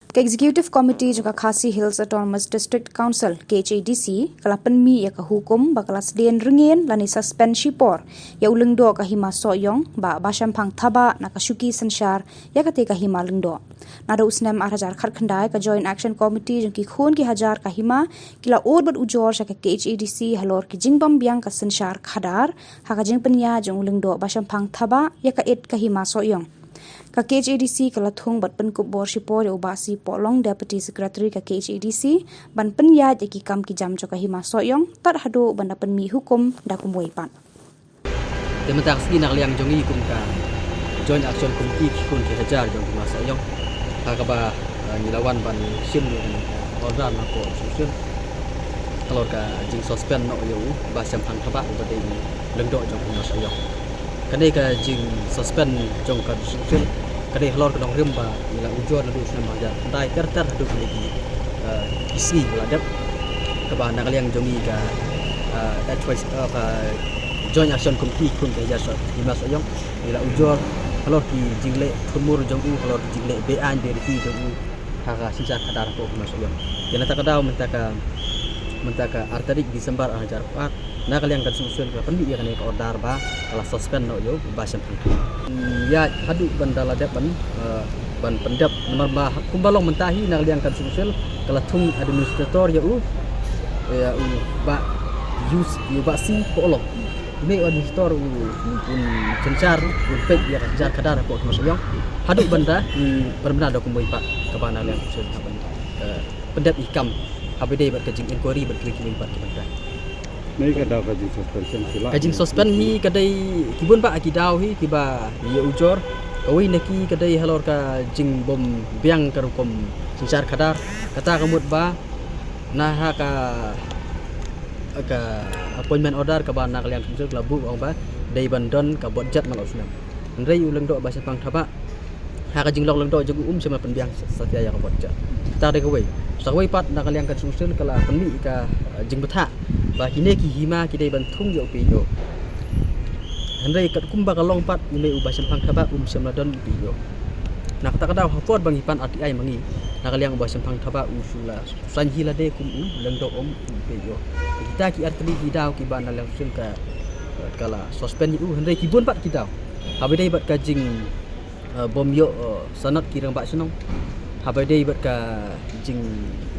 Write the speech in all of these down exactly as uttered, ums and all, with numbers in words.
Ka Executive Committee jong ka Khasi Hills Autonomous District Council, K H A D C, ka la pynmih ïa ka hukum ba ka la sdien rngin lane suspend shipor ïa u lyngdoh ka Hima Sohiong, Bah Bashemphang Thabah, na ka shuki synshar ïa kata ka hima lyngdoh. Naduh u snem ar hajar khatkhyndai, ka Joint Action Committee jong ki khun ki hajar ka hima ki la ot bad ujor sha ka K H A D C halor ki jingbym biang ka synshar khadar ha ka jingpynïaid jong u lyngdoh Bashemphang Thabah ïa ka it ka Hima Sohiong. Ka K H A D C ka la thung bad pynkup bor shipor ïa u Bah C Pohlong, Deputy Secretary ka K H A D C, ban pynïaid ïa ki kam ki jam jong ka Hima Sohiong tad haduh ban da pynmih hukum da kumwei pat. Te mynta ka sngi na ka liang jong ngi kum ka Joint Action Committee ki khun ki hajar jong ka Hima Sohiong, ha kaba, eh, ngi la wan ban shim ïa ka order na ka Court of Instruction halor ka jingsuspend noh ïa u Bah Bashemphang Thabah uba dei u lyngdoh jong ka Hima Sohiong. Kane ka jingsuspend jong ka Court of Instruction ka dei halor ka nongrim ba ngi la ujor naduh u snem ar hajar khyndai ter ter haduh kine ki, eh, ki sngi ba la dep, kaba na ka liang jong ngi ka, eh, H Y C, eh, ka Joint Action Committee khun ki hajar Hima Sohiong ngi la ujor halor ki jingleh thurmur jong u, halor ki jingleh beaiñ beriti jong u ha ka synshar khadar hapoh Hima Sohiong. Te na kata ka daw mynta ka, mynta ka ar tarik December ar hajar arphew ar, na ka liang ka Court of Instruction ka la pynmih ïa kane ka order ba ka la suspend noh ïa u Bah Bashemphang. Ïa haduh ban da la dep ban, eh, ban pyndep namar ba kumba long mynta hi na ka liang ka Court of Instruction ka la thung administrator ïa u, ïa u Bah Yus, ïa u Bah C Pohlong. Une u administrator u, un synshar, un peit ïa ka synshar khadar hapoh Hima Sohiong. Haduh ban da ngi pynbna da kumwei pat kaba na ka liang ka Court of Instruction ka ban, eh, pyndep ïa ki kam haba ïadei bad ka jing-inquiry bad kiwei kiwei pat ki bynta. Ngi ka daw ka jingsuspend hi la. Ka jingsuspend hi ka dei ki bun bah ki daw hi kiba ïa ujor. Kawei na ki ka dei halor ka jingbym biang ka rukom synshar khadar. Kata ka mut ba na ha ka, ka appointment order kaba na ka liang ka Court of Instruction ka la buh ong ba dei ban don ka budget man la u snem. Hynrei u lyngdoh Bah Bashemphang Thabah ha ka jinglong lyngdoh jong u um shym la pynbiang satia ïa ka budget. Kata ka dei kawei. Sa kawei pat na ka liang ka Court of Instruction ka la pynmih ka, eh, jingbthah ba kine ki hima ki dei ban thung ïa u P O. Hynrei katkum ba ka long pat une u Bah Bashemphang Thabah um shym la don P O. Na kata ka daw ha por ba ngi pan R T I ma ngi, na ka liang u Bah Bashemphang Thabah u shu la saiñ hi lade kum u lyngdoh, um u P O. Kita ki ar tylli ki daw kiba na liang Court of Instruction ka, ka la suspend ïa u, hynrei ki bun pat ki daw. Haba ïadei bad ka jing, eh, bym ïoh, eh, sanad ki rangbah shnong. Haba ïadei bad ka jing,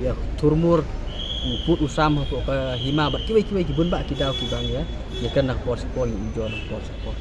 ïa, thurmur u pud u sam hapoh ka hima bad kiwei kiwei ki bun bah ki daw kiba ngi ïa, ïa kren na ka por sha ka por, ngi ujor na ka por sha ka por.